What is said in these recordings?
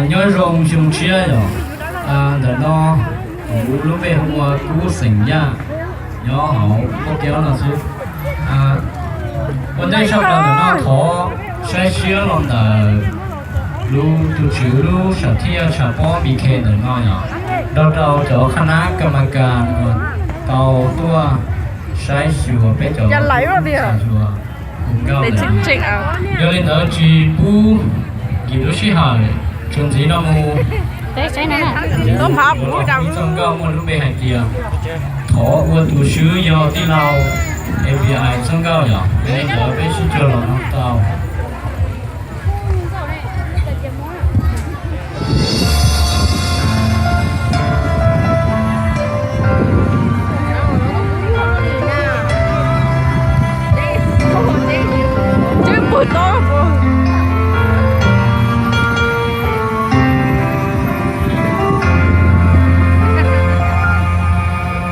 Nyob zoo xyoo tshiab yom. Ntawm no kuv lub npe hu ua Kub xeem Yaj, nyob hauv Pub Kev no xwb. Ua ntej tshaj plaws ntawm no thov saib siab los ntawm lub tus tswv lub sam thiaj tshav pob B K ntawm no yom, nrog rau cov qhab nab ka ma kas uas tau tuaj saib xyuas peb cov xyuas nkauj. Yog li ntawd tsis pub nkim lub sij hawm, tsuas ntxiv no mus. Ib txoj nkauj muaj lub npe hais tias thov ua tus swb yog tij laug A P I txoj nkauj yom. Yog li ntawd peb sib cuag los mloog tau.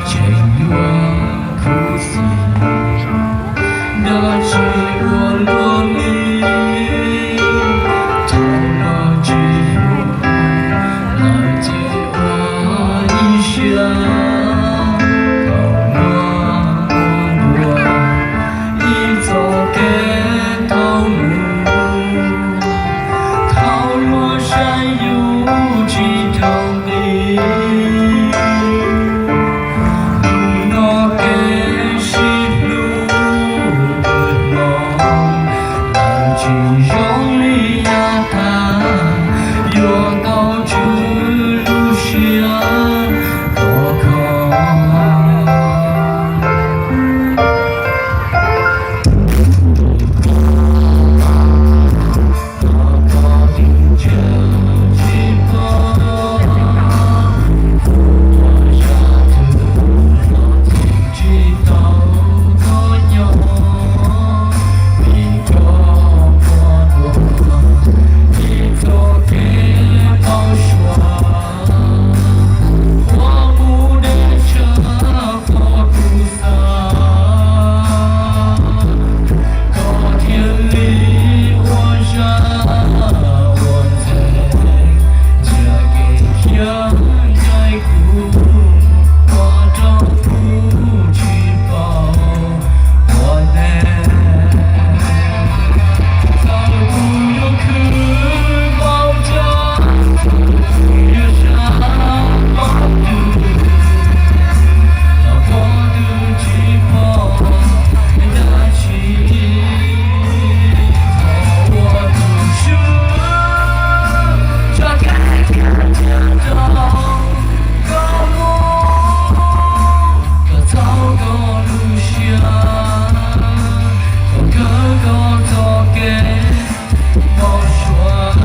Tseem yuav khuv xim dab tsi ua luaj li, thaum los tsis yuav lawm ces ua ib siab thaum luag ua dua ib txoj kev tau mus. Thaum luag saib yus tsis raug nqi, hnub no kev sib hlub tws hloov, lawv tsis zoo li yav tas, yuav tau tswv lub siab khov kho. Koj thiaj li ua zaj ua ntxeev, ntsia kev khiav ncaim kuv, ua rau kuv tsis paub ua teb. Txawm kuv yuav khwv npaum cas, yuav sab npaum twg, los koj twb tsis pom dab tsi. Thov ua tus swb, tsa kev khiav ncaim rau koj mus, koj txhob koj lub siab, koj kawg koj txoj kev npau suav.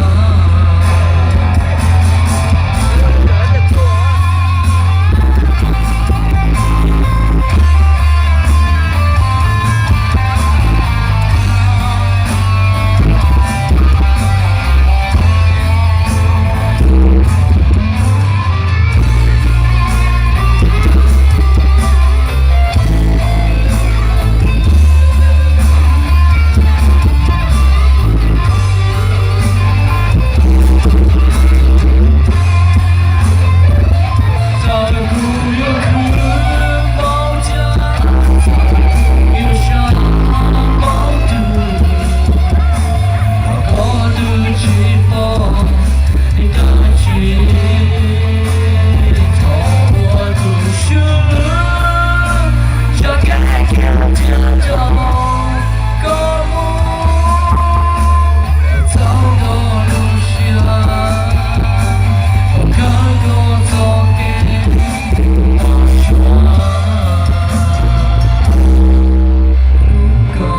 Koj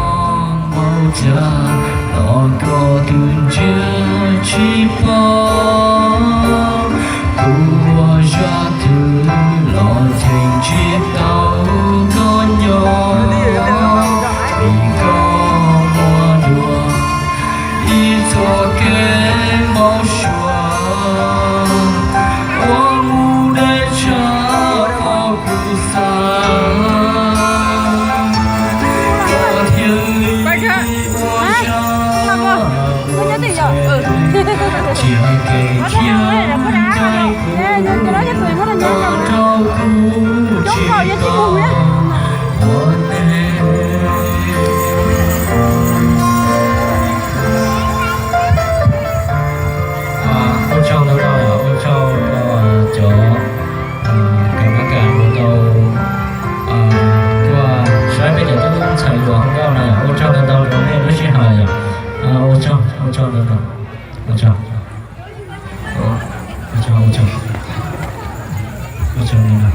npau cas los koj twb ntsia tsis pom, kuv ua zaj twg los cheem tsis tau koj nyob, vim koj muaj dua ib txoj kev npau suav uas mus deb tshaj qhov kuv xav. Koj thiaj li ua zaj ua ntxeev Tsis hais kev khiav ncaim kuv, koj rau kuv tsis tau ua ntej. Ua tsaug ntau ntau, ua tsaug rau cov kam kam ntau tuaj saib peb cov tub ntxhais hluas nkauj no yom. Ua tsaug ntau ntau rau nej lub sij hawm yom. Ua tsaug, ua tsaug ntau ntau, ua tsaug, ua tsaug, ua tsaug, ua tsaug ntau ntau.